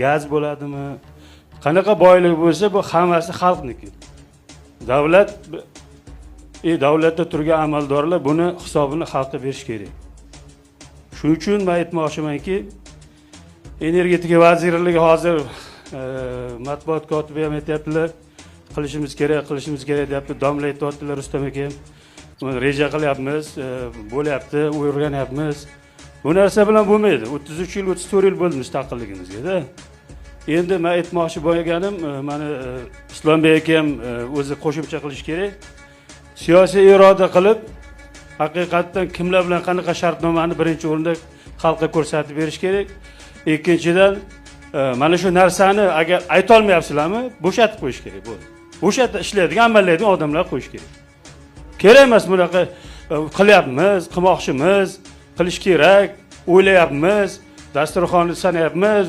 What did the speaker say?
Gaz bo'ladimi, qanaqa boylik bo'lsa, bu hammasi xalqniki. Davlat davlatda turgan amaldorlar buni hisobini xalqqa berish kerak. Shuning uchun man aytmoqchimanki, energetika vazirligi hozir matbuot kotibi ham aytyaptilar, qilishimiz kerak, qilishimiz kerak deyapti. Domla aytyaptilar, Rustam aka ham. Buni reja qilyapmiz, bo'lyapti, o'rganyapmiz. Bu narsa bilan bo'lmaydi. 33 yil, 34 yil bo'ldi mustaqilligimizga-da. Endi men aytmoqchi bo'lganim, mana Islombek aka ham o'zi qo'shimcha qilish kerak. Siyosiy iroda qilib, haqiqatdan kimlar bilan qanaqa shartnomani birinchi o'rinda xalqqa ko'rsatib berish kerak. Ikkinchidan, mana shu narsani agar aytolmayapsizlarmi, bo'shatib qo'yish kerak, bo'ldi. Bo'shatib ishlaydigan, amallaydigan odamlar qo'yish kerak. Kerak emas bunaqa qilyapmiz, qilmoqchimiz, qilish kerak, o'ylayapmiz, dasturxonni sanayapmiz.